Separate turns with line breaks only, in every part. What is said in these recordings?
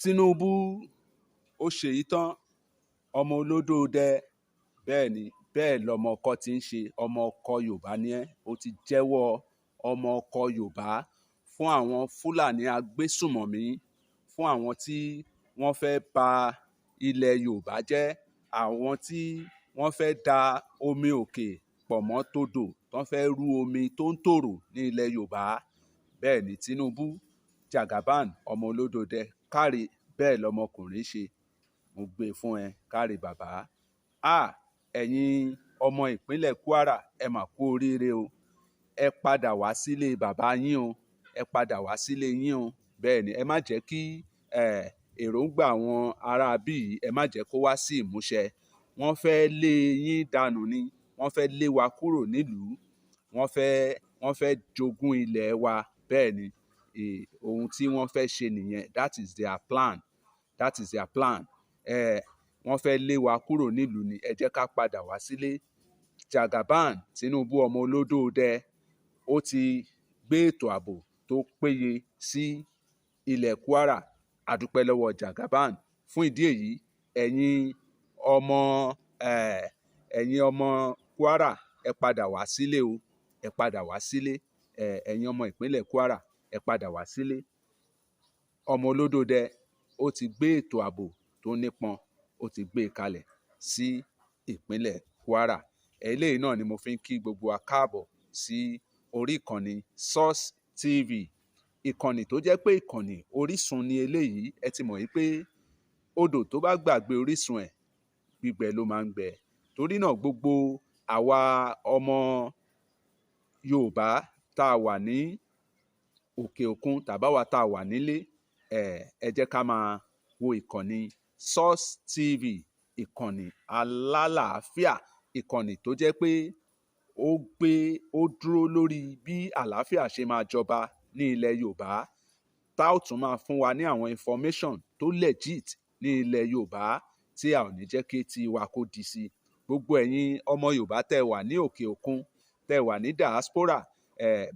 Tinubu ó ṣèyí tán, ọmọ olódòdẹ. Bẹ́ẹ̀ ni, bẹ́ẹ̀ lọmọ ọkọ ti ń ṣe. Ọmọ ọkọ Yorùbá ni ẹ́, ó ti jẹ́wọ́ ọmọ ọkọ Yorùbá fún àwọn Fúlàní agbésùmọ̀mí, fún àwọn tí wọ́n fẹ́ ba ilẹ̀ Yorùbá jẹ́, àwọn tí wọ́n fẹ́ da omi òkè pọ̀ mọ́ todò, tó fẹ́ rú omi tó ń tòrò ní ilẹ̀ Yorùbá. Bẹ́ẹ̀ ni Tinubu Jagaban, ọmọ olódòdẹ, káre. Bẹ́ẹ̀ lọmọkùnrin ṣe. Mo gbé e fún ẹ, káre bàbá. A ẹ̀yin ọmọ ìpínlẹ̀ Kwara, ẹ mà kú oríire o. Ẹ padà wá sílé bàbá yín o, ẹ padà wá sílé yín o. Bẹ́ẹ̀ ni, ẹ má jẹ́ kí èròǹgbà àwọn aráabí yìí, ẹ má jẹ́ kó wá sí ìmúṣẹ. Wọ́n fẹ́ lé yín dànù ni, wọ́n fẹ́ lé wa kúrò nílùú, wọ́n fẹ́ jogún ilẹ̀ wa. Bẹ́ẹ̀ ni, ohun tí wọ́n fẹ́ ṣe nìyẹn. That is their plan, that is their plan. Wọ́n fẹ́ lé wa kúrò nílùú ni. Ẹ jẹ́ ká padà wá sílé. Jagaban Tinubu, ọmọ olódòdẹ, ó ti gbé ètò ààbò tó péye sí ilẹ̀ Kwara. A dúpẹ́ lọ́wọ́ Jagaban. Fún ìdí èyí, ẹ̀yin ọmọ Kwara, ẹ padà wá sílé o, ẹ padà wá sílé. Ẹ̀yin ọmọ ìpínlẹ̀ Kwara, ẹ padà wá sílé. Ọmọ olódòdẹ, ó ti gbé ètò ààbò tó nípọn, ó ti gbé e kalẹ̀ sí ìpínlẹ̀ Kwara. Eléyìí náà ni mo fi ń kí gbogbo wa káàbọ̀ sí orí ìkànnì Source TV, ìkànnì tó jẹ́ pé ìkànnì Orísun ni eléyìí. Ẹ ti mọ̀ wípé odò tó bá gbàgbé orísun ẹ̀, gbígbẹ ló máa ń gbẹ. Torí náà, gbogbo àwa ọmọ Yorùbá tá a wà ní òkè òkun tàbáwa tá a wà nílé, ẹ jẹ́ ká máa wo ìkànnì Source TV, ìkànnì alálàáfíà, ìkànnì tó jẹ́ pé ó gbé ó dúró lórí bí àlàáfíà ṣe máa jọba ní ilẹ̀ Yorùbá, tá ò tún máa fún wa ní àwọn information tó legit ní ilẹ̀ Yorùbá, tí a ò ní jẹ́ kí etí wa kó di sí. Gbogbo ẹ̀yin ọmọ Yorùbá tẹ́ wà ní òkè òkun, tẹ́ wà ní diaspora,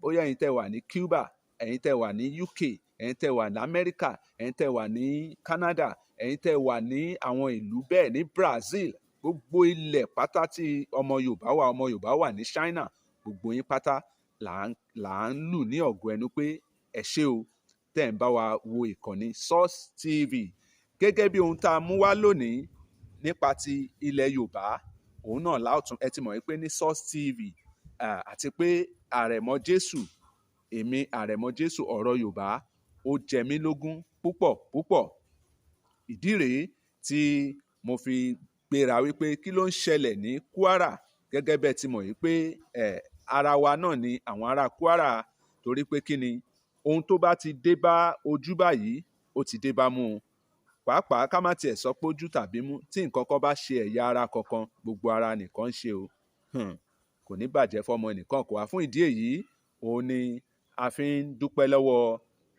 bóyá ẹ̀yin tẹ́ wà ní Cuba, ẹ̀yin tẹ́ wà ní UK, ẹ̀yin tẹ́ wà ní Amẹ́ríkà, ẹ̀yin tẹ́ wà ní Canada, ẹ̀yin tẹ́ wà ní àwọn ìlú bẹ́ẹ̀, ní Brazil, gbogbo ilẹ̀ pátá tí ọmọ Yorùbá wà, ọmọ Yorùbá wà ní China, gbogbo yín pátá là ń lù ní ọ̀gọ̀ ẹnu pé ẹ ṣé o tẹ́ ń bá wa wo ìkànnì Source TV. Gẹ́gẹ́ bí ohun tá a mú wá lónìí nípa ti ilẹ̀ Yorùbá, òun náà láòtún. Ẹ ti mọ̀ wípé ní Source TV, àti pé Àrẹ̀mọ Jésù, èmi Àrẹ̀mọ Jésù, ọ̀rọ̀ Yorùbá ó jẹ mí lógún púpọ̀ púpọ̀. Ìdí rèé tí mo fi gbéra wípé kí ló ń ṣẹlẹ̀ ní Kwara. Gẹ́gẹ́ bẹ́ẹ̀ ti mọ̀ wípé ara wa náà ni àwọn ará Kwara, torí pé kí ni, ohun tó bá ti dé bá ojú báyìí, ó ti dé bá mú un. Pàápàá, ká má tiẹ̀ sọ pé ojú tàbí mú, tí nǹkan kan bá ṣe ẹ̀yà ara kankan, gbogbo ara nìkan ń ṣe o. Kò ní bàjẹ́ fọmọ ẹnìkan kò wá. Fún ìdí èyí, òun ni a fi ń dúpẹ́ lọ́wọ́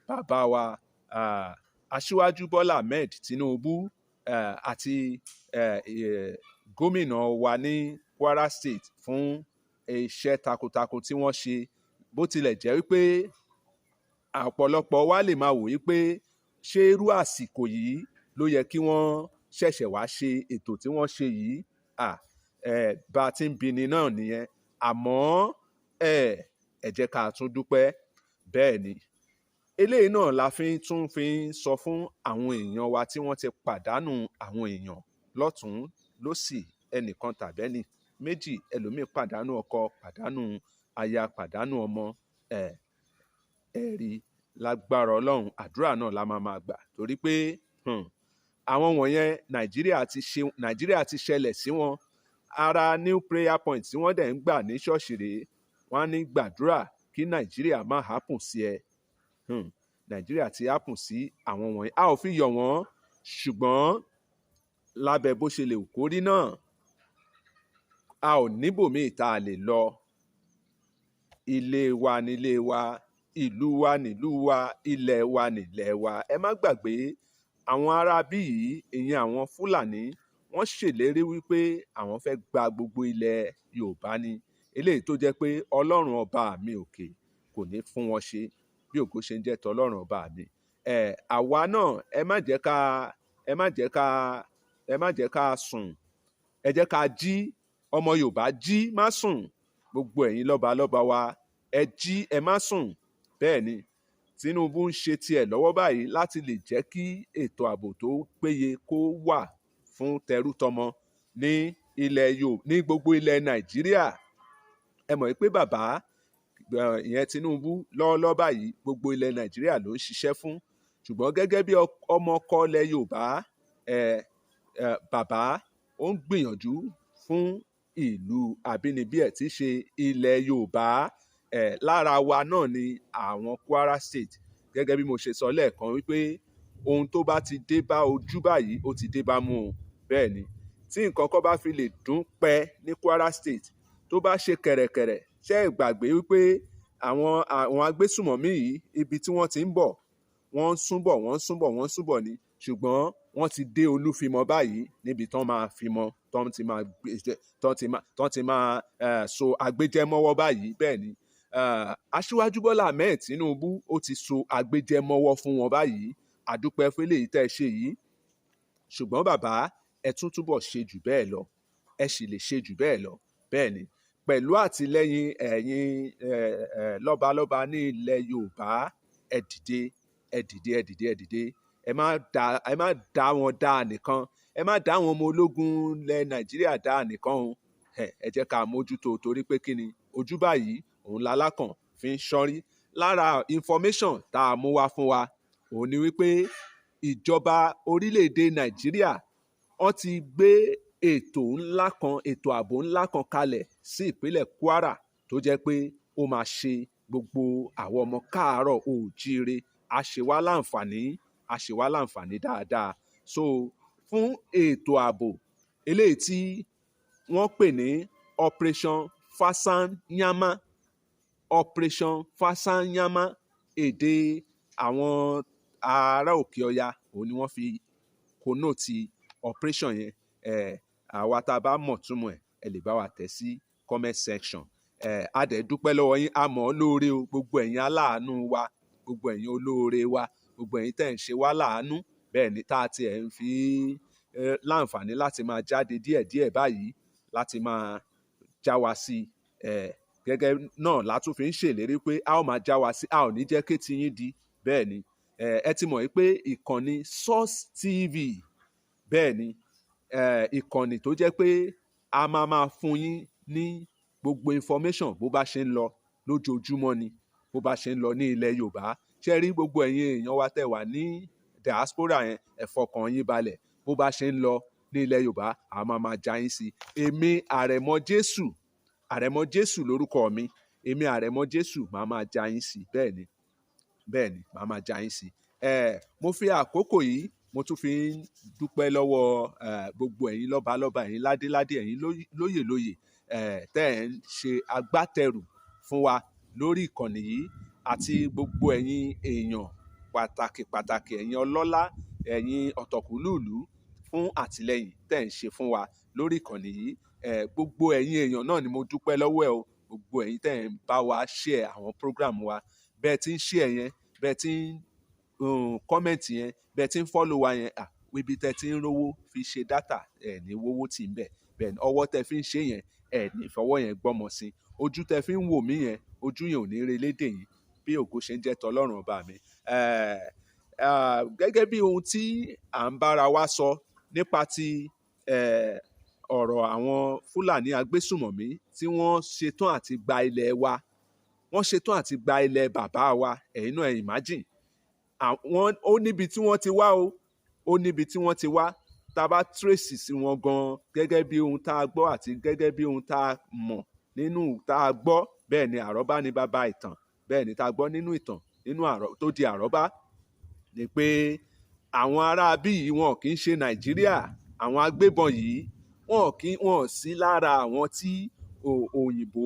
bàbá wa, Aṣíwájú Bọ́lá Ahmed Tinubu, àti gómìnà wa ní Kwara State fún iṣẹ́ takuntakun tí wọ́n ṣe. Bó tilẹ̀ jẹ́ wípé ọ̀pọ̀lọpọ̀ wa lè máa wò wípé ṣé irú àsìkò yìí ló yẹ kí wọ́n ṣẹ̀ṣẹ̀ wá ṣe ètò tí wọ́n ṣe yìí? Bá a ti ń bini náà nìyẹn. Àmọ́ ẹ jẹ́ ká tún dúpẹ́. Bẹ́ẹ̀ ni, eléyìí náà la fi tún fi ń sọ fún àwọn èèyàn wa tí wọ́n ti pàdánù àwọn èèyàn lọ́tùn lósì, ẹnìkan tàbí ẹnì méjì, ẹlòmíì pàdánù ọkọ, pàdánù aya, pàdánù ọmọ. Ẹ rí, lágbára Ọlọ́run, àdúrà náà la máa máa gbà, torí pé àwọn wọ̀nyẹn, Nàìjíríà ti ṣe, Nàìjíríà ti ṣẹlẹ̀ sí wọn. Ara new prayer point tí wọ́n dẹ̀ ń gbà ní ṣọ́ọ̀ṣì rèé. Wọ́n á ní gbàdúrà kí Nàìjíríà má happen sí ẹ. Nàìjíríà ti happen sí àwọn wọ̀nyí. A ò fi yọ̀ wọ́n, ṣùgbọ́n lábẹ́ bó ṣe lè kórí náà, a ò níbòmíì tá a lè lọ. Ilé wa nílé wa, ìlú wa nílùú wa, ilẹ̀ wa nílẹ̀ wa. Ẹ má gbàgbé, àwọn ará bí yìí, ìyẹn àwọn Fúlàní, wọ́n ṣèlérí wípé àwọn fẹ́ gba gbogbo ilẹ̀ Yorùbá ni. Eléyìí tó jẹ́ pé Ọlọ́run ọba mi òkè kò ní fún wọn ṣe. Bí ògo ṣe ń jẹ́ tọlọ́run ọba mi. Àwa náà, ẹ má jẹ́ ká sùn, ẹ jẹ́ ká jí. Ọmọ Yorùbá, jí, má sùn. Gbogbo ẹ̀yin lọ́balọ́ba wa, ẹ jí, ẹ má sùn. Bẹ́ẹ̀ ni, Tinubu ń ṣe tiẹ̀ lọ́wọ́ báyìí láti lè jẹ́ kí ètò ààbò tó péye kó wà fún tẹrútọmọ ní ilẹ̀ Yorùbá, ní gbogbo ilẹ̀ Nàìjíríà. Ẹ mọ̀ pé bàbá ìyẹn Tinubu, lọ́wọ́lọ́wọ́ báyìí, gbogbo ilẹ̀ Nàìjíríà ló ń ṣiṣẹ́ fún, ṣùgbọ́n gẹ́gẹ́ bí ọmọ ọkọ ilẹ̀ Yorùbá, bàbá ó ń gbìyànjú fún ìlú àbínibí ẹ̀ tí í ṣe ilẹ̀ Yorùbá. Lára wa náà ni àwọn Kwara State. Gẹ́gẹ́ bí mo ṣe sọ lẹ́ẹ̀kan wípé ohun tó bá ti dé bá ojú báyìí, ó ti dé bá mú o. Bẹ́ẹ̀ ni, tí nǹkan kan bá fi lè dún pẹ́ ní Kwara State, tó bá ṣe kẹ̀rẹ̀kẹ̀rẹ̀, ṣé ẹ gbàgbé wípé àwọn agbésùmọ̀mí yìí, ibi tí wọ́n ti ń bọ̀, wọ́n ń súnbọ̀, wọ́n ń súnbọ̀, wọ́n ń súnbọ̀ ni, ṣùgbọ́n wọ́n ti dé Olúfimọ́ báyìí, níbi tán máa fimọ́, tán ti máa so agbéjẹ́mọ́wọ́ báyìí. Bẹ́ẹ̀ ni, Aṣíwájú Bọ́lá Ahmed Tinubu, ó ti so agbéjẹ́mọ́wọ́ fún wọn báyìí. Àdúpẹ́ fún eléyìí tẹ́ ẹ ṣe yìí, ṣùgbọ́n bàbá, ẹ tún túbọ̀ ṣe jù bẹ́ẹ̀ lọ, ẹ sì lè ṣe jù bẹ́ẹ̀ lọ. Bẹ́ẹ̀ ni, pẹ̀lú àtìlẹ́yìn ẹ̀yin lọ́balọ́ba ní ilẹ̀ Yorùbá, ẹ dìde, ẹ dìde, ẹ dìde, ẹ dìde. Ẹ má dá wọn dá nìkan, ẹ má dá àwọn ọmọ ológun ilẹ̀ Nàìjíríà dá nìkan o. Ẹ jẹ́ ká mójútó, torí pé kí ni, ojú báyìí òun lalákàn fi ń ṣọ́rí. Lára information tá a mú wá fún wa òun ni wípé ìjọba orílẹ̀-èdè Nàìjíríà, wọ́n ti gbé ètò ńlá kan, ètò ààbò ńlá kan kalẹ̀ sí ìpínlẹ̀ Kwara, tó jẹ́ pé ó máa ṣe gbogbo àwọn ọmọ káàárọ̀ oòjíire, á ṣe wá láǹfààní, á ṣe wá láǹfààní dáadáa. So fún ètò ààbò eléyìí tí wọ́n pè ní Operation Fansanyama, Operation Fansanyama, èdè àwọn ará òkè ọya òun ni wọ́n fi connote operation yẹn. Àwa tá a bá mọ̀ túmọ̀ ẹ̀, ẹ lè bá wa tẹ̀ sí comment section. A dẹ̀ dúpẹ́ lọ́wọ́ yín, a mọ̀ ọ́ lóore o. Gbogbo ẹ̀yin aláàánú wa, gbogbo ẹ̀yin olóore wa, gbogbo ẹ̀yin tẹ̀ ń ṣe wá láàánú, bẹ́ẹ̀ ni, tá a tiẹ̀ ń fi láǹfààní láti máa jáde díẹ̀díẹ̀ báyìí, láti máa já wa sí. Gẹ́gẹ́ náà la tún fi ń ṣèlérí pé a ó máa já wa sí, a ò ní jẹ́ kétí yín di. Bẹ́ẹ̀ ni, ẹ ti mọ̀ pé ìkànnì Source TV, bẹ́ẹ̀ ni, ìkànnì tó jẹ́ pé a máa máa fún yín ní gbogbo information bó bá ṣe ń lọ lójoojúmọ́ ni, bó bá ṣe ń lọ ní ilẹ̀ Yorùbá. Ṣé rí gbogbo ẹ̀yin èèyàn wa tẹ́ wà ní diaspora yẹn, ẹ fọkàn yín balẹ̀. Bó bá ṣe ń lọ ní ilẹ̀ Yorùbá, a máa máa já yín sí. Èmi Àrẹ̀mọ Jésù, Àrẹ̀mọ Jésù lórúkọ mi. Èmi Àrẹ̀mọ Jésù máa máa já yín sí. Bẹ́ẹ̀ ni, bẹ́ẹ̀ ni, màá máa já yín sí. Mo fi àkókò yìí, mo tún fi ń dúpẹ́ lọ́wọ́ gbogbo ẹ̀yin lọ́balọ́ba, ẹ̀yin ládéládé, ẹ̀yin lóyè lóyè tẹ́ ẹ̀ ń ṣe agbátẹrù fún wa lórí ìkànnì yìí, àti gbogbo ẹ̀yin èèyàn pàtàkì pàtàkì, ẹ̀yin ọlọ́lá, ẹ̀yin ọ̀tọ̀kùlúùlú, fún àtìlẹ́yìn tẹ́ ẹ̀ ń ṣe fún wa lórí ìkànnì yìí. Gbogbo ẹ̀yin èèyàn náà ni mo dúpẹ́ lọ́wọ́ ẹ o. Gbogbo ẹ̀yin tẹ́ ẹ̀ ń bá wa share àwọn program wa, bẹ́ẹ̀ tí ń share yẹn, bẹ́ẹ̀ tí ń comment yẹn, bẹ́ẹ̀ tí ń follow wa yẹn, ibi tẹ́ ti ń rówó fi ṣe data, ẹ̀ ní wówó tì ń bẹ̀. Bẹ́ẹ̀ ni, ọwọ́ tẹ́ fi ń ṣe yẹn, ẹ̀ ní fọwọ́ yẹn gbọ́mọ sí. Ojú tẹ́ fi ń wò mí yẹn, ojú yẹn ò ní relédè yín, bí ògo ṣe ń jẹ́ tọlọ́run ọba mi. Gẹ́gẹ́ bí ohun tí à ń bára wa sọ nípa ti ọ̀rọ̀ àwọn Fúlàní agbésùmọ̀mí tí wọ́n ṣetán àti gba ilẹ̀ wa, wọ́n ṣetán àti gba ilẹ̀ bàbá wa. Ẹ̀yin náà imagine, àwọn ó níbi tí wọ́n ti wá o, ó níbi tí wọ́n ti wá. Tá a bá trace sí wọn gan, gẹ́gẹ́ bí ohun tá a gbọ́ àti gẹ́gẹ́ bí ohun tá a mọ̀ nínú tá a gbọ́, bẹ́ẹ̀ ni, àrọ́bá ni bàbá ìtàn. Bẹ́ẹ̀ ni, tá a gbọ́ nínú ìtàn, nínú àrọ́ tó di àrọ́bá ni pé àwọn ará bí yìí, wọn kì í ṣe Nàìjíríà. Àwọn agbébọn yìí, wọn kì í, wọn sí lára àwọn tí òyìnbó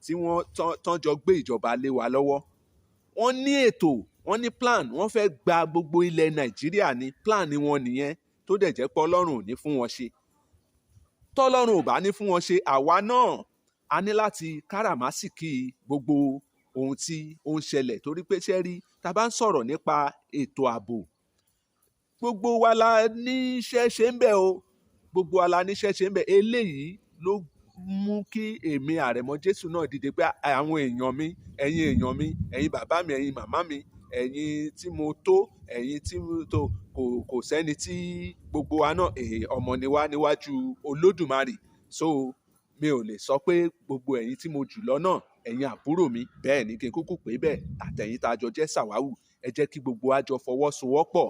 tí wọ́n tán jọ gbé ìjọba lé wa lọ́wọ́. Wọ́n ní ètò, wọ́n ní plan, wọ́n fẹ́ gba gbogbo ilẹ̀ Nàìjíríà ní. Plan ni wọn nìyẹn, tó dẹ̀ jẹ́ pé Ọlọ́run ò ní fún wọn ṣe. Tọ́lọ́run ò bá ní fún wọn ṣe, àwa náà a ní láti káràmásìkí gbogbo ohun tí ó ń ṣẹlẹ̀, torí pé ṣé rí, tá a bá ń sọ̀rọ̀ nípa Ètò ààbò, gbogbo wa la níṣẹ́ ṣe ń bẹ̀ o, gbogbo wa la níṣẹ́ ṣe ń bẹ̀. Eléyìí ló mú kí èmi Àrẹ̀mọ Jésù náà dìde pé àwọn èèyàn mi, ẹ̀yin èèyàn mi, ẹ̀yin bàbá mi, ẹ̀yin màmá mi, ẹ̀yin tí mo tó, ẹ̀yin tí mo tó, kò sẹ́ni tí gbogbo wa náà ọmọ ni wá níwájú Olódùmarè. So mi ò lè sọ pé gbogbo ẹ̀yin tí mo jù lọ náà, ẹ̀yin àbúrò mi, bẹ́ẹ̀ ni kí n kúkú pé bẹ́ẹ̀, àtẹ̀yin tá a jọ jẹ́ sàwáwù, ẹ jẹ́ kí gbogbo wa jọ fọwọ́sowọ́pọ̀.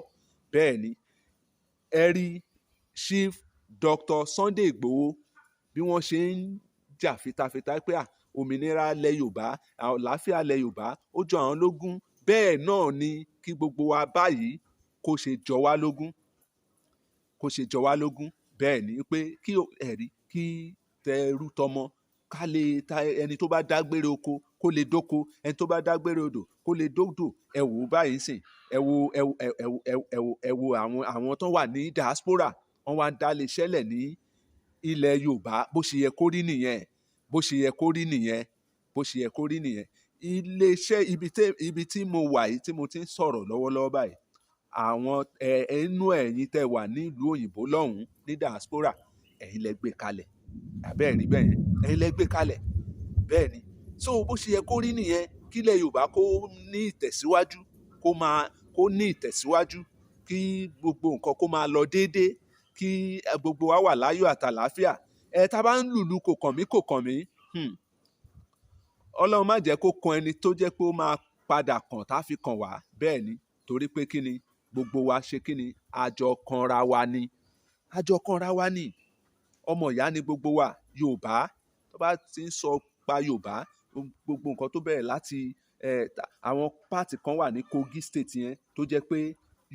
Bẹ́ẹ̀ ni, ẹ rí Chief Dr. Sunday Igboho bí wọ́n ṣe ń jà fitafita pé òmìnira ilẹ̀ Yorùbá, àlàáfíà ilẹ̀ Yorùbá, ó jọ àwọn lógún. Bẹ́ẹ̀ náà ni kí gbogbo wa báyìí kó ṣe jọ wá lógún, kó ṣe jọ wá lógún. Bẹ́ẹ̀ ni pé kí ẹ̀rí kí tẹrú tọmọ ká lè ta, ẹni tó bá dágbére oko kó lè dóko, ẹni tó bá dágbére odò kó lè dódò. Ẹ wò ó báyìí sìn, ẹ wo, ẹ wo, ẹ wo, ẹ wo, ẹ wo àwọn tó wà ní diaspora, wọ́n wá ń dá lè ṣẹlẹ̀ ní ilẹ̀ Yorùbá. Bó ṣe yẹ kó rí nìyẹn, bó ṣe yẹ kó rí nìyẹn, bó ṣe yẹ kó rí nìyẹn. Iléeṣẹ́ ibi tí mo wà yìí tí mo ti ń sọ̀rọ̀ lọ́wọ́lọ́wọ́ báyìí, àwọn ẹnu ẹ̀yin tẹ́ wà nílùú òyìnbó lọ́hùn-ún ní diaspora, ẹ̀yin lẹ gbé kalẹ̀. Àbẹ́ẹ̀ rí bẹ́ẹ̀ yẹn, ẹ̀yin lẹ gbé kalẹ̀. Bẹ́ẹ̀ ni. So bó ṣe yẹ kó rí nìyẹn, kílẹ̀ Yorùbá kó ní ìtẹ̀síwájú, kó máa kó ní ìtẹ̀síwájú, kí gbogbo nǹkan kó máa lọ déédéé, kí gbogbo wa wà láyọ̀ àtàlàáfíà. Ẹ tá a bá ń lùlù kò kàn mí, kò kàn mí, Ọlọ́run má jẹ́ kó kan ẹni tó jẹ́ pé ó máa padà kàn tá a fi kàn wá. Bẹ́ẹ̀ ni, torí pé kí ni gbogbo wa ṣe, kí ni àjọ kanra wa ni, àjọ kanra wa ni, ọmọ ìyá ni gbogbo wa. Yorùbá, tó bá ti ń sọ pa Yorùbá, gbogbo nǹkan tó bẹ̀rẹ̀ láti àwọn part kan wà ní Kogi State yẹn tó jẹ́ pé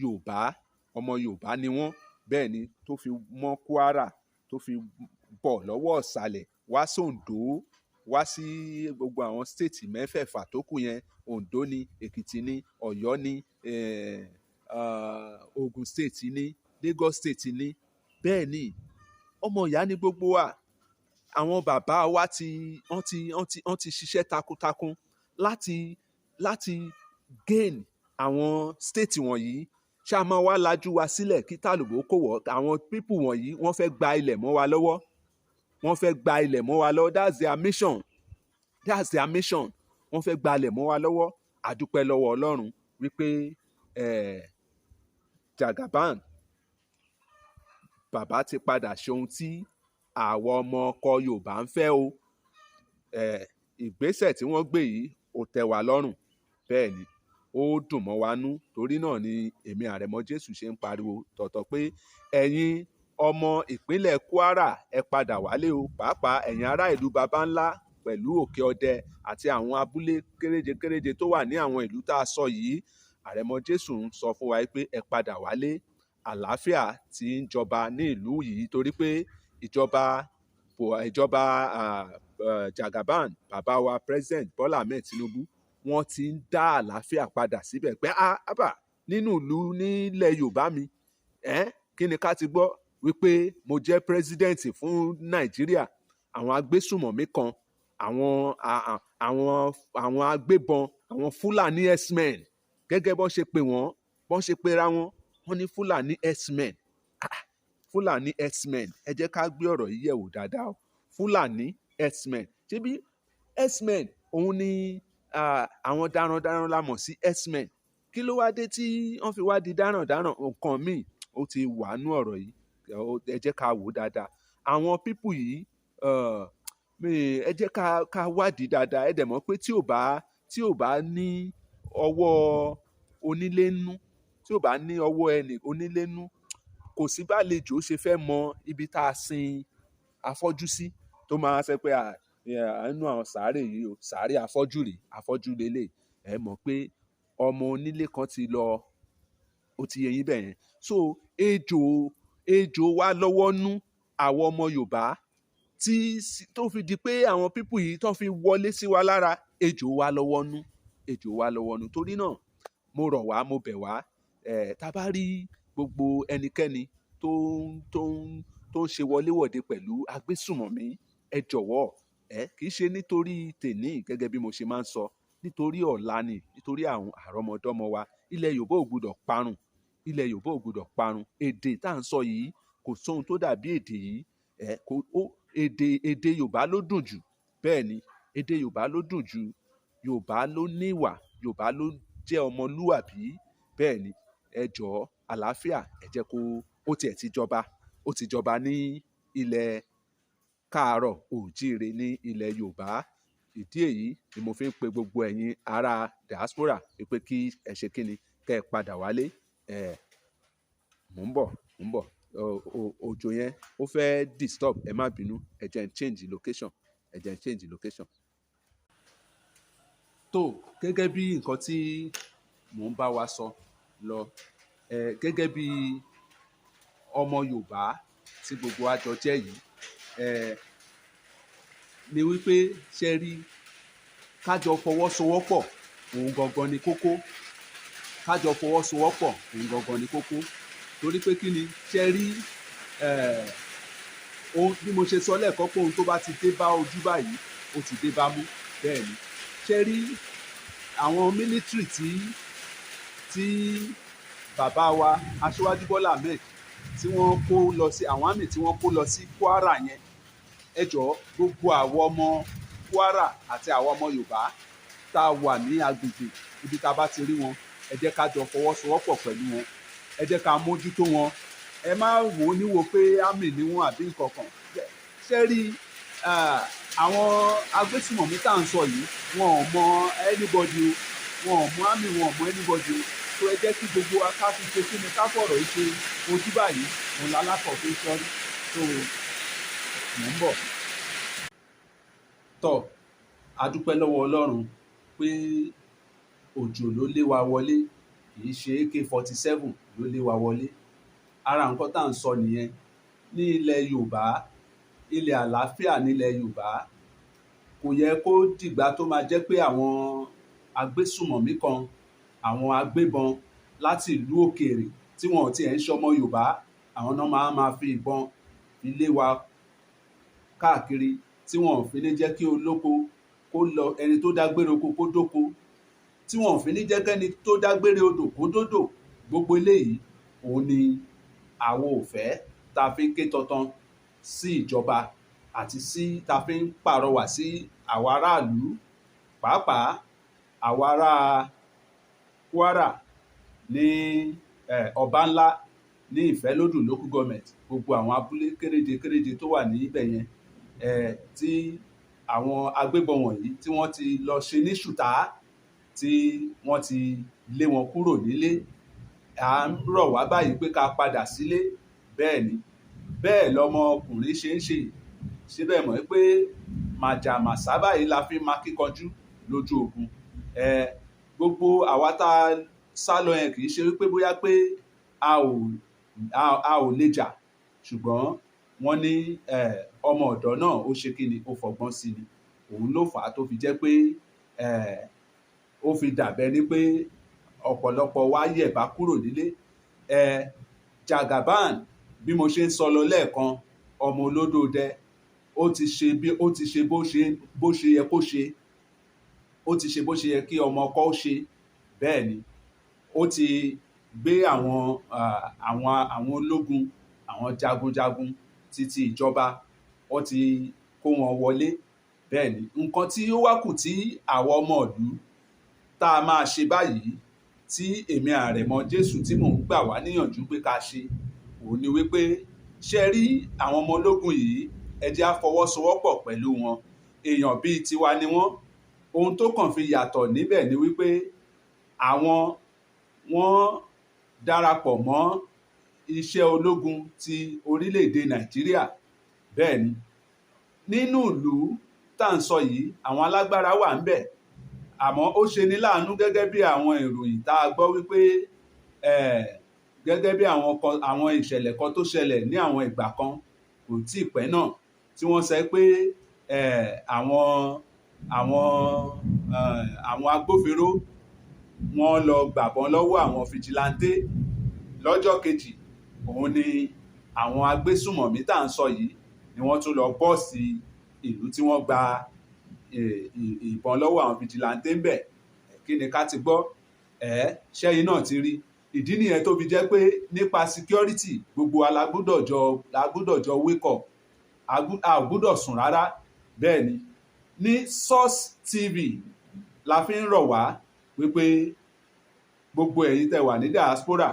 Yorùbá, ọmọ Yorùbá ni wọ́n. Bẹ́ẹ̀ ni, tó fi mọ́ Kwara, tó fi bọ̀ lọ́wọ́ ọ̀sàlẹ̀ wá sóńdó, wá sí gbogbo àwọn state mẹ́fẹ̀ẹ̀fà tó kù yẹn: Ondo ní, Èkìtì ní, Ọ̀yọ́ ní, Ogun State ní, Lagos State ní. Bẹ́ẹ̀ ni, ọmọ ìyá ni gbogbo wa. Àwọn bàbá wa ti wọ́n ti wọ́n ti wọ́n ti ṣiṣẹ́ takuntakun láti gain àwọn state wọ̀nyí. Ṣá máa wá lajú wa sílẹ̀ kí tàlùbọ́ kò wọ̀? Àwọn people wọ̀nyí, wọ́n fẹ́ gba ilẹ̀ mọ́ wa lọ́wọ́, wọ́n fẹ́ gba ilẹ̀ mọ́ wa lọ́wọ́. That's their mission, that's their mission. Wọ́n fẹ́ gba ilẹ̀ mọ́ wa lọ́wọ́. Àdúpẹ́ lọ́wọ́ Ọlọ́run wípé Jagaban bàbá ti padà ṣe ohun tí àwọn ọmọ ọkọ Yorùbá ń fẹ́ o. Ìgbésẹ̀ tí wọ́n gbé yìí, ó tẹ́ wa lọ́rùn. Bẹ́ẹ̀ ni, ó dùn mọ́ wa nú. Torí náà ni èmi Àrẹ̀mọ Jésù ṣe ń pariwo tọ̀tọ̀ pé ẹ̀yin ọmọ ìpínlẹ̀ Kwara, ẹ padà wálé o, pàápàá ẹ̀yin ará ìlú Baba Ńlá pẹ̀lú Òkè Ọdẹ àti àwọn abúlé kéréje kéréje tó wà ní àwọn ìlú tá a sọ yìí. Àrẹ̀mọ Jésù ń sọ fún wa pé ẹ padà wálé, àlàáfíà tí ń jọba ní ìlú yìí, torí pé ìjọba Jagaban bàbá wa, President Bola Ahmed Tinubu, wọ́n ti ń dá àlàáfíà padà síbẹ̀ pé ábà nínú ìlú nílẹ̀ Yorùbá mi. Kí ni ká ti gbọ́ wípé mo jẹ́ president fún Nàìjíríà, àwọn agbésùmọ̀mí kan, àwọn agbébọn, àwọn Fúlàní herdsmen, gẹ́gẹ́ bọ́n ṣe pè wọ́n, bọ́n ṣe pera wọn, wọ́n ní Fúlàní herdsmen. Ah, Fúlàní herdsmen, ẹ jẹ́ ká gbé ọ̀rọ̀ yìí yẹ̀wò dáadáa o. Fúlàní herdsmen, ṣebí herdsmen òun ni àwọn darandaran la mọ̀ sí herdsmen. Kí ló wá dé tí wọ́n fi wá di darandaran? Nǹkan míì ó ti wà nú ọ̀rọ̀ yìí. Ẹ jẹ́ ká wò ó dáadáa. Àwọn people yìí, ẹ jẹ́ ká wádìí dáadáa. Ẹ dẹ̀ mọ̀ pé tí ò bá ní ọwọ́ onílé nú, tí ò bá ní ọwọ́ ẹnì onílé nú, kò sí bá àlejò ṣe fẹ́ mọ ibi tá a sin afọ́jú sí, tó máa sọ pé inú àwọn sàárè yìí o, sàárè afọ́jú rèé, afọ́jú lélẹ̀. Ẹ mọ̀ pé ọmọ onílé kan ti lọ, ó ti yé yín bẹ́ẹ̀ yẹn. So ejò wa lọ́wọ́ nú àwọn ọmọ Yorùbá tí tó fi di pé àwọn people yìí tó fi wọlé sí wa lára. Ejò wa lọ́wọ́ nú, ejò wa lọ́wọ́ nú. Torí náà, mo rọ̀ wá, mo bẹ̀ wá, tá a bá rí gbogbo ẹnikẹ́ni tó ń ṣe wọléwọ̀de pẹ̀lú agbésùmọ̀mí, ẹ jọ̀wọ́, kì í ṣe nítorí tèní, gẹ́gẹ́ bí mo ṣe máa ń sọ, nítorí ọ̀la ni, nítorí àwọn àrọ́mọdọ́mọ wa. Ilẹ̀ Yorùbá ò gbúdọ̀ parun, ilẹ̀ Yorùbá ò gbúdọ̀ parun. Èdè tá à ń sọ yìí, kò sóhun tó dàbí èdè yìí. Ẹ kò ó èdè Yorùbá ló dùn jù. Bẹ́ẹ̀ ni, èdè Yorùbá ló dùn jù. Yorùbá ló níwà, Yorùbá ló jẹ́ ọmọlúwàbí. Bẹ́ẹ̀ ni, ẹ jọ̀ọ́, àlàáfíà, ẹ jẹ́ kó ó tiẹ̀ ti jọba, ó ti jọba ní ilẹ̀ káàárọ̀ òjíire, ní ilẹ̀ Yorùbá. Ìdí èyí ni mo fi ń pe gbogbo ẹ̀yin ará diaspora pé kí ẹ ṣe kíni, kẹ́ ẹ padà wálé. Ẹ mò ń bọ̀, mò ń bọ̀. Òjò yẹn ó fẹ́ disturb, ẹ má bínú. Ẹ jẹ́ n change location, ẹ jẹ́ n change location. Tó gẹ́gẹ́ bí nǹkan tí mò ń bá wa sọ lọ, gẹ́gẹ́ bí ọmọ Yorùbá tí gbogbo wa jọ jẹ́ yìí, ni wípé ṣe rí, ká jọ fọwọ́sowọ́pọ̀, òun gangan ni kókó. Ká jọ fọwọ́sowọ́pọ̀, òun gangan ni kókó. Torí pé kí ni? Ṣe rí, ohun bí mo ṣe sọ lẹ́ẹ̀kan pé ohun tó bá ti dé bá ojú báyìí, ó ti dé bá mú. Bẹ́ẹ̀ ni. Ṣe rí àwọn military tí bàbá wa Aṣíwájú Bọ́lá Ahmed tí wọ́n kó lọ sí, àwọn army tí wọ́n kó lọ sí Kwara yẹn, ẹ jọ̀ọ́, gbogbo àwọn ọmọ Kwara àti àwọn ọmọ Yorùbá tá a wà ní agbègbè ibi tá a bá ti rí wọn, ẹ jẹ́ ká jọ fọwọ́sowọ́pọ̀ pẹ̀lú wọn, ẹ jẹ́ ká mójútó wọn. Ẹ má wò ó níwò pé army ni wọ́n àbí nǹkan kan. Ṣé rí àwọn agbésùmọ̀mí tá à ń sọ yìí, wọn ò mọ anybody o, wọn ò mọ army, wọn ò mọ anybody o. Tó ẹ jẹ́ kí gbogbo wa ká fi ṣe kíni, ká fọ̀rọ̀ yìí ṣe ojú báyìí, òun lálákọ̀ fi ń ṣọ́rí. Tó mò ń bọ̀. Tọ́ a dúpẹ́ lọ́wọ́ Ọlọ́run pé òjò ló lé wa wọlé, kì í ṣe AK-47 ló lé wa wọlé. Ara nǹkan tá à ń sọ nìyẹn. Ní ilẹ̀ Yorùbá, ilẹ̀ àlàáfíà nílẹ̀ Yorùbá, kò yẹ kó dìgbà tó máa jẹ́ pé àwọn agbésùmọ̀mí kan, àwọn agbébọn láti ìlú òkèèrè tí wọn ò tiẹ̀ ń ṣọmọ Yorùbá, àwọn náà máa máa fi ìbọn fi lé wa káàkiri, tí wọn ò fi ní jẹ́ kí olóko kó lọ, ẹni tó dágbére oko kó dóko, tí wọn ò fi ní jẹ́ kẹ́ni tó dágbére odò kó dódò. Gbogbo eléyìí òun ni àwọn ò fẹ́, tá a fi ń ké tantan sí ìjọba àti sí tá a fi ń pàrọwà sí àwọn aráàlú, pàápàá àwọn ará Kwara ní Ọbànlá, ní Ìfẹ́lódùn Local Government, gbogbo àwọn abúlé kéréje kéréje tó wà níbẹ̀ yẹn, tí àwọn agbébọn wọ̀nyí tí wọ́n ti lọ ṣe ní ṣùtá, tí wọ́n ti lé wọn kúrò nílé. À ń rọ̀ wá báyìí pé ká padà sílé. Bẹ́ẹ̀ ni, bẹ́ẹ̀ lọmọkùnrin ṣe ń ṣe síbẹ̀ mọ̀ pé màjàmásá báyìí la fi máa kíkanjú lójú ogun. Gbogbo àwa tá a sá lọ yẹn, kì í ṣe wípé bóyá pé a ò lè jà, ṣùgbọ́n wọ́n ní ọmọ ọ̀dọ́ náà ó ṣe kí ni, ó fọgbọ́n sí ni. Òun ló fà á tó fi jẹ́ pé ó fi dàbẹ́ ni pé ọ̀pọ̀lọpọ̀ wa yẹ̀bá kúrò nílé. Jagaban, bí mo ṣe ń sọ lọ lẹ́ẹ̀kan, ọmọ olódò dẹ, ó ti ṣe bí ó ti ṣe bó ṣe yẹ kó ṣe, ó ti ṣe bó ṣe yẹ kí ọmọ ọkọ ó ṣe. Bẹ́ẹ̀ ni, ó ti gbé àwọn ológun, àwọn jagunjagun títí ìjọba, ó ti kó wọn wọlé. Bẹ́ẹ̀ ni, nǹkan tí ó wá kù tí àwọn ọmọ ìlú tá a máa ṣe báyìí, tí èmi Àrẹ̀mọ Jésù tí mò ń gbà wá níyànjú pé ká ṣe, òun ni wípé, ṣe rí àwọn ọmọ ológun yìí, ẹ jẹ́ á fọwọ́sowọ́pọ̀ pẹ̀lú wọn. Èèyàn bíi tiwa ni wọ́n. Ohun tó kàn fi yàtọ̀ níbẹ̀ ni wípé àwọn wọ́n darapọ̀ mọ́ iṣẹ́ ológun ti orílẹ̀-èdè Nàìjíríà. Bẹ́ẹ̀ ni, nínú ìlú tá à ń sọ yìí, àwọn alágbára wà ńbẹ̀, àmọ́ ó ṣe ní láàánú gẹ́gẹ́ bí àwọn ìròyìn tá a gbọ́ wípé gẹ́gẹ́ bí àwọn kan, àwọn ìṣẹ̀lẹ̀ kan tó ṣẹlẹ̀ ní àwọn ìgbà kan kò tí ì pẹ́ náà, tí wọ́n sọ pé àwọn agbófinró wọ́n lọ gbàbọn lọ́wọ́ àwọn vigilante. Lọ́jọ́ kejì, òun ni àwọn agbésùmọ̀mí tá à ń sọ yìí ni wọ́n tún lọ bọ́ọ̀sì ìlú tí wọ́n gba ìbọn lọ́wọ́ àwọn vigilante ń bẹ̀. Kí ni ká ti gbọ́? Ẹ ṣẹ́yìn náà ti rí ìdí nìyẹn tó fi jẹ́ pé nípa security, gbogbo wa la gbọ́dọ̀ jọ wake up. A ò gbọ́dọ̀ sùn rárá. Bẹ́ẹ̀ ni, ní Source TV la fi ń rọ̀ wá wípé gbogbo ẹ̀yin tẹ́ wà ní diaspora,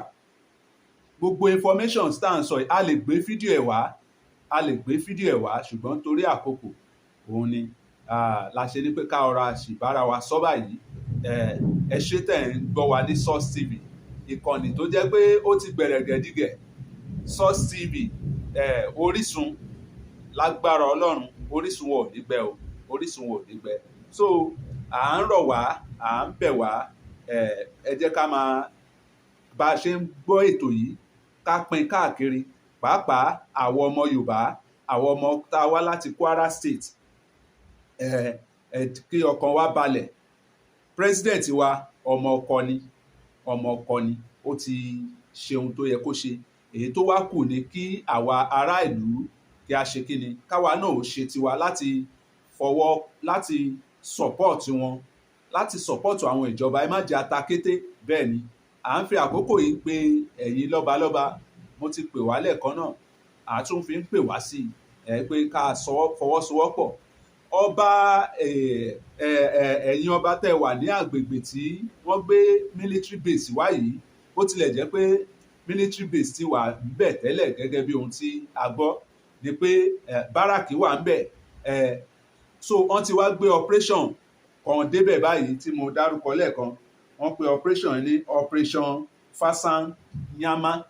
gbogbo information tá à ń sọ yìí, a lè gbé fídíò ẹ̀ wá, a lè gbé fídíò ẹ̀ wá, ṣùgbọ́n torí àkókò òun ni la ṣe ní pé ká ọ̀rọ̀ àṣìbára wa sọ báyìí. Ẹ ṣé tẹ̀ ń gbọ́ wa ní Source TV, ìkànnì tó jẹ́ pé ó ti gbẹ̀rẹ̀gẹ̀dígẹ̀. Source TV, Orísun, lágbára Ọlọ́run, Orísun wọ̀ ní gbẹ o, Orísun wọ̀ ní gbẹ. So à ń rọ̀ wá, à ń bẹ̀ wá, ẹ jẹ́ ká máa bá a ṣe ń gbọ́ ètò yìí, ká pín káàkiri, pàápàá àwọn ọmọ Yorùbá, àwọn ọmọ tá a wá láti Kwara State. Ẹ kí ọkàn wa balẹ̀. President wa, ọmọ ọkọ ni, ọmọ ọkọ ni. Ó ti ṣe ohun tó yẹ kó ṣe. Èyí tó wá kù ni kí àwa ará ìlú kí a ṣe kíni, káwa náà ó ṣe tiwa láti fọwọ́, láti support wọn, láti support àwọn ìjọba. Ẹ má jẹ́ ata kété. Bẹ́ẹ̀ ni, à ń fi àkókò yìí pé ẹ̀yin lọ́balọ́ba. Mo ti pè wá lẹ́ẹ̀kan náà, à tún fi ń pè wá sí ẹ pé ká fọwọ́sowọ́pọ̀. Ọba, ẹ̀yin ọba tẹ́ wà ní àgbègbè tí wọ́n gbé military base wá yìí, bó tilẹ̀ jẹ́ pé military base ti wà ńbẹ̀ tẹ́lẹ̀, gẹ́gẹ́ bí ohun tí a gbọ́ ni pé barrack wà ńbẹ̀. So wọ́n ti wá gbé operation kan débẹ̀ báyìí tí mo dárúkọ lẹ́ẹ̀kan. Wọ́n pe operation ní Operation Fasan Yama,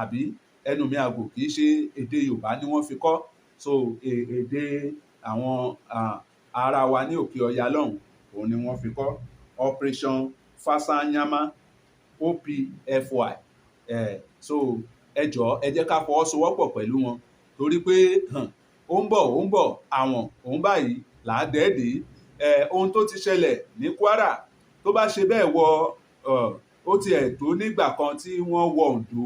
àbí ẹnu mi àgò, kì í ṣe èdè Yorùbá ni wọ́n fi kọ́. So èdè àwọn ará wa ní òkè ọya lọ́hùn òun ni wọ́n fi kọ́, Operation Fasanyama, OPFY. So ẹ jọ̀ọ́, ẹ jẹ́ ká fọwọ́sowọ́pọ̀ pẹ̀lú wọn, torí pé ó ń bọ̀, ó ń bọ̀, àwọn òun báyìí làádẹ́ẹ̀dẹ́. Ohun tó ti ṣẹlẹ̀ ní Kwara, tó bá ṣe bẹ́ẹ̀ wọ, ó tiẹ̀ tó nígbà kan tí wọ́n wọ Oǹdó,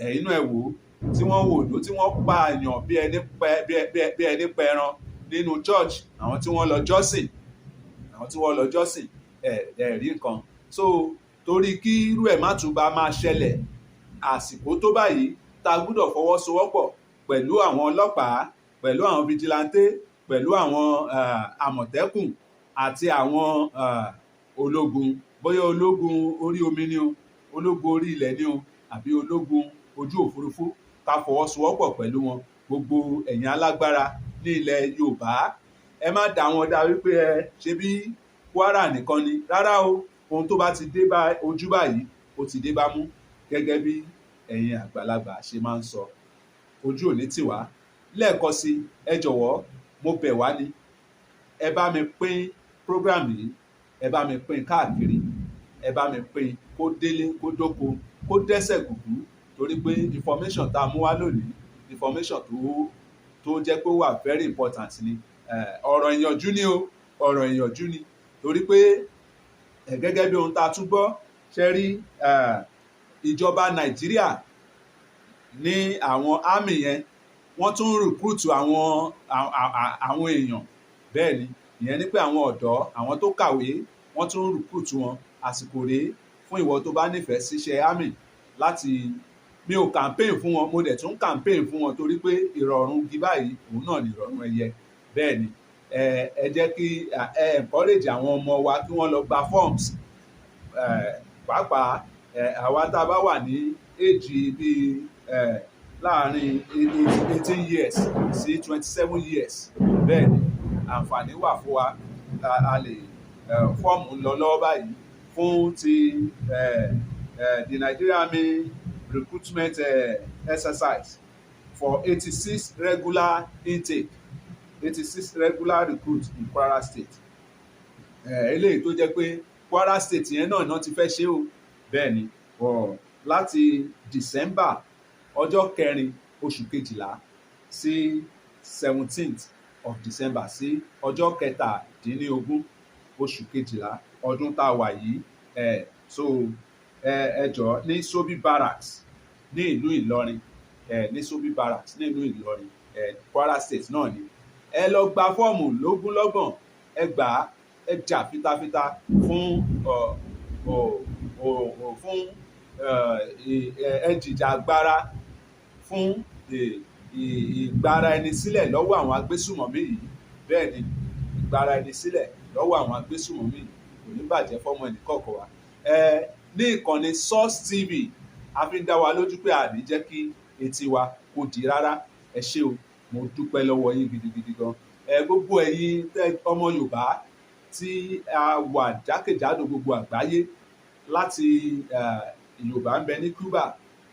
ẹ̀yin náà ẹ̀ wò ó, tí wọ́n wọ Oǹdó, tí wọ́n pààyàn bí ẹni pẹran nínú church, àwọn tí wọ́n lọ jọ́sìn, àwọn tí wọ́n lọ jọ́sìn. Ẹ̀ ẹ̀ rí nǹkan. So torí kí irú ẹ̀ má tún bá máa ṣẹlẹ̀, àsìkò tó báyìí tá a gbúdọ̀ fọwọ́sowọ́pọ̀ pẹ̀lú àwọn ọlọ́pàá, pẹ̀lú àwọn vigilante, pẹ̀lú àwọn àmọ̀tẹ́kùn àti àwọn ológun, bóyá ológun orí omi ni o, ológun orí ilẹ̀ ni o, àbí ológun ojú òfurufú, ká fọwọ́sowọ́pọ̀ pẹ̀lú wọn. Gbogbo ẹ̀yin alágbára ní ilẹ̀ Yorùbá, ẹ má dá wọn dá wípé ẹ ṣe bí Kwara nìkan ni. Rárá o, ohun tó bá ti dé bá ojú báyìí, ó ti dé bá mú, gẹ́gẹ́ bí ẹ̀yin àgbàlagbà ṣe máa ń sọ. Ojú ò ní tì wá. Lẹ́ẹ̀kan sí, ẹ jọ̀wọ́, mo bẹ̀ wá ni, ẹ bá mi pín program yìí, ẹ bá mi pín káàkiri, ẹ bá mi pín kó délé, kó dóko, kó dẹ́sẹ̀ gùgú, torí pé information tá a mú wá lónìí, information tó jẹ́ pé ó wà very important ni. Ọ̀rọ̀ ìyànjú ni o, ọ̀rọ̀ ìyànjú ni, torí pé gẹ́gẹ́ bí ohun tá a tún gbọ́ ṣe rí, ìjọba Nàìjíríà ní àwọn army yẹn, wọ́n tún recruit àwọn èèyàn. Bẹ́ẹ̀ ni, ìyẹn ni pé àwọn ọ̀dọ́, àwọn tó kàwé, wọ́n tún recruit wọn. Àsìkò rèé fún ìwọ tó bá nífẹ̀ẹ́ síṣẹ́ army láti. Mi ò campaign fún wọn, mo dẹ̀ tún campaign fún wọn, torí pé ìrọ̀rùn igi báyìí, òun náà ni ìrọ̀rùn ẹyẹ. Bẹ́ẹ̀ ni, ẹ jẹ́ kí ẹ encourage àwọn ọmọ wa kí wọ́n lọ gba forms, pàápàá àwa tá a bá wà ní age bíi láàárín 18 years sí 27 years. Bẹ́ẹ̀ ni, àǹfààní wà fún wa, a lè fọ́ọ̀mù ń lọ lọ́wọ́ báyìí fún ti the Nigeria Army recruitment exercise for 86 regular intake, 86 regular recruit in Kwara State. Eléyìí tó jẹ́ pé Kwara State yẹn náà ti fẹ́ ṣe o. Bẹ́ẹ̀ ni, láti December ọjọ́ 4 oṣù 12 sí 17th of December, sí ọjọ́ 17 oṣù 12 ọdún tá a wà yìí. So ẹ jọ̀ọ́, ní Sobi Barracks ní ìlú Ìlọrin, ní Sobi Barracks ní ìlú Ìlọrin, Kwara State náà ni. Ẹ lọ gba fọ́ọ̀mù lógúnlọ́gbọ̀n, ẹ gbà á, ẹ jà fitafita fún fún ẹ jìjà agbára fún ìgbára ẹni sílẹ̀ lọ́wọ́ àwọn agbésùmọ̀mí yìí. Bẹ́ẹ̀ ni, ìgbára ẹni sílẹ̀ lọ́wọ́ àwọn agbésùmọ̀mí yìí kò ní bàjẹ́ fọ́mọ ẹnì kọ̀ọ̀kan wa. Ní ìkànnì Source TV, a fi ń dá wa lójú pé a ní jẹ́ kí etí wa kó di rárá. Ẹ ṣé o, mo dúpẹ́ lọ́wọ́ yín gidigidi gan. Gbogbo ẹ̀yin ọmọ Yorùbá tí a wà jákèjádò gbogbo àgbáyé, láti Yorùbá ń bẹ ní Cuba,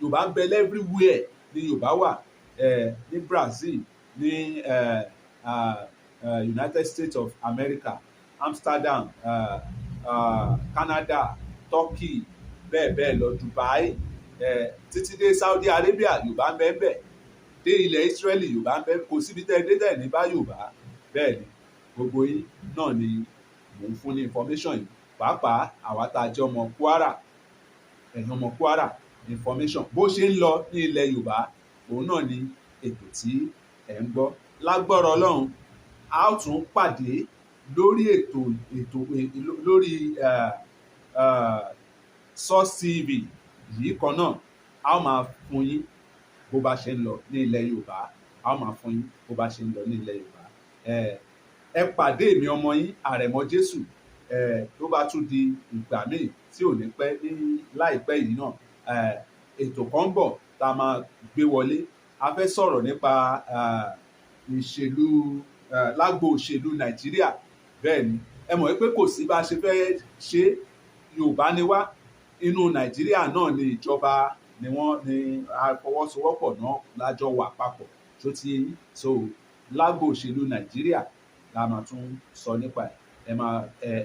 Yorùbá ń bẹ everywhere ní Yorùbá wà, ní Brazil, ní United States of America, Amsterdam, Canada, Turkey, bẹ́ẹ̀ bẹ́ẹ̀ lọ, Dubai, títí dé Saudi Arabia, Yorùbá ń bẹ ń bẹ, dé ilẹ̀ Israeli, Yorùbá ń bẹ. Kò síbi tẹ́ ẹ dé tẹ́ ẹ ní bá Yorùbá. Bẹ́ẹ̀ ni, gbogbo yín náà ni mò ń fún ní information yìí, pàápàá àwa tá a jẹ́ ọmọ Kwara. Ẹ̀yin ọmọ Kwara, information bó ṣe ń lọ ní ilẹ̀ Yorùbá, òun náà ni ètò tí ẹ̀ ń gbọ́. Lágbọ́rọ̀ Ọlọ́run, a ó tún pàdé lórí ètò lórí Source TV yìí kan náà. A ó máa fún yín bó bá ṣe ń lọ ní ilẹ̀ Yorùbá. A ó máa fún yín bó bá ṣe ń lọ ní ilẹ̀ Yorùbá. Ẹ pàdé mi, ọmọ yín, Àrẹ̀mọ Jésù, tó bá tún di ìgbà míì tí ò ní pẹ́ ní láìpẹ́ yìí náà. Ètò kan ń bọ̀ tá a máa gbé wọlé. A fẹ́ sọ̀rọ̀ nípa ìṣèlú, lágbo òṣèlú Nàìjíríà. Bẹ́ẹ̀ ni, ẹ mọ̀ pé kò sí bá a ṣe fẹ́ ṣe, Yorùbá ni wá, inú Nàìjíríà náà ni ìjọba ni wọ́n ní àfọwọ́sowọ́pọ̀ náà lájọ wà papọ̀ tó ti. So lágbo òṣèlú Nàìjíríà la máa tún sọ nípa ẹ̀.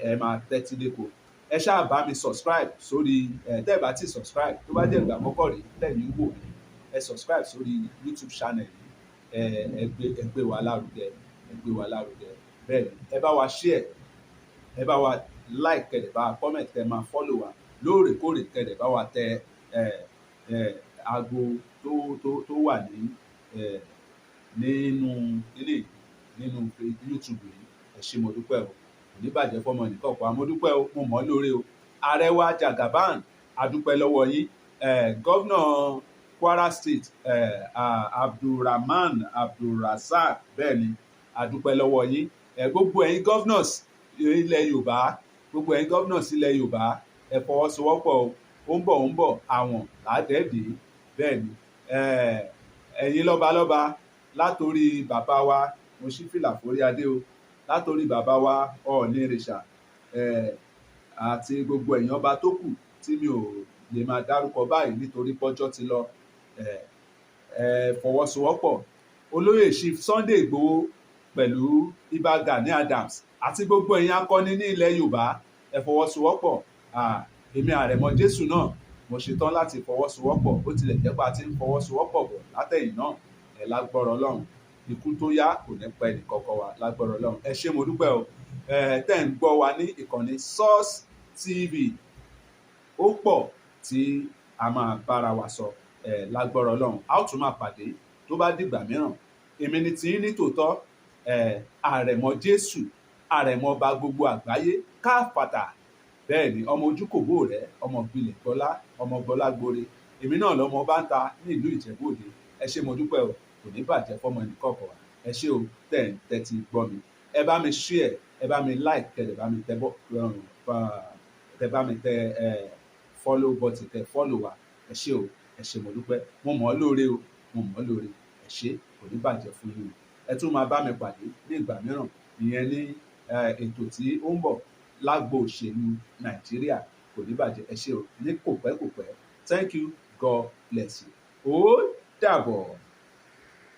Ẹ máa tẹ́tí lẹ́kọ̀ọ́. Ẹ ṣáà bá mi subscribe sórí ẹ. Tẹ́ ẹ bá ti subscribe, tó bá jẹ́ ìgbà àkọ́kọ́ rí tẹ̀yìn wò mí, ẹ subscribe sórí YouTube channel yìí. Ẹ gbé wa lárugẹ, ẹ gbé wa lárugẹ. Bẹ́ẹ̀ ni, ẹ bá wa share, ẹ bá wa like, kẹ́ dẹ̀ bá wa comment, kẹ́ máa follow wa lóòrèkóòrè, kẹ́ dẹ̀ bá wa tẹ ẹ ẹ aago tó wà ní nínú ilé, nínú YouTube yìí. Ẹ ṣé, mo dúpẹ́ o. Kò ní bàjẹ́ fọmọ nìkan kọ́. Mo dúpẹ́ o, mo mọ̀ ọ́ lóore o. Ààrẹ wa Jagaban, a dúpẹ́ lọ́wọ́ yín. Governor Kwara State, Abdulrahman Abdulrasaq, bẹ́ẹ̀ ni, a dúpẹ́ lọ́wọ́ yín. Gbogbo ẹ̀yin governors ilẹ̀ Yorùbá, gbogbo ẹ̀yin governors ilẹ̀ Yorùbá, ẹ fọwọ́sowọ́pọ̀ o. Ó ń bọ̀, ó ń bọ̀, àwọn làádẹ́ẹ̀dẹ́. Bẹ́ẹ̀ ni, ẹ̀yin lọ́balọ́ba, látòrí bàbá wa, mo ṣí fìlà forí adé o, látòrí bàbá wa Ọọ̀ni ìrìṣà àti gbogbo ẹ̀yin ọba tó kù tí mi ò lè máa dárúkọ báyìí nítorí pọ́jọ́ ti lọ, ẹ fọwọ́sowọ́pọ̀. Olóyè Chief Sunday Igboho pẹ̀lú Ìbà Gani Adams àti gbogbo ẹ̀yin akọni ní ilẹ̀ Yorùbá, ẹ fọwọ́sowọ́pọ̀. Èmi Àrẹ̀mọ Jésù náà, mo ṣetán láti fọwọ́sowọ́pọ̀, bó tilẹ̀ jẹ́ pé a ti ń fọwọ́sowọ́pọ̀ bọ̀ látẹ̀yìn náà. Ẹ lágbọ́rọ̀ Ọlọ́run, ikú tó yá kò ní pẹ́ nìkọ̀ọ̀kan wa lágbọ́rọ̀ Ọlọ́run. Ẹ ṣé, mo dúpẹ́ o. Ẹ tẹ́ ń gbọ́ wa ní ìkànnì Source TV, ó pọ̀ tí a máa bára wa sọ. Ẹ lágbọ́rọ̀ Ọlọ́run, a ó tún máa pàdé tó bá dìgbà mìíràn. Èmi ni tí ní tòótọ́, ẹ Àrẹ̀mọ Jésù, Àrẹ̀mọ ọba gbogbo àgbáyé káfàtà. Bẹ́ẹ̀ ni, ọmọ ojúkòbó rẹ, ọmọ gbilẹ̀ gbọ́lá, ọmọ gbọ́lá gbore, èmi náà lọmọ bá ń ta ní ìlú Ìjẹ̀bú Òde. Ẹ ṣé, mo dúpẹ́ o. Kò ní bàjẹ́ fọmọ ẹnì kọ̀ọ̀kan wa. Ẹ ṣé o tẹ̀ ń tẹ́tí gbọ́ mi. Ẹ bá mi share, ẹ bá mi like, kẹ́ ẹ bá mi tẹ bọ́, tẹ bá mi tẹ ẹ follow button, kẹ́ follow wa. Ẹ ṣé o, ẹ ṣé, mo dúpẹ́. Mo mọ̀ ọ́ lóore o, mo mọ̀ ọ́ lóore. Ẹ ṣé, kò ní bàjẹ́ fún yín o. Ẹ tún máa bá mi pàdé ní ìgbà mìíràn, ìyẹn ní ètò tí ó ń bọ̀ lágbo òṣèlú Nàìjíríà. Kò ní bàjẹ́. Ẹ ṣé o, ní kò pẹ́ kò pẹ́. Thank you, God bless you. Ó dàbọ̀.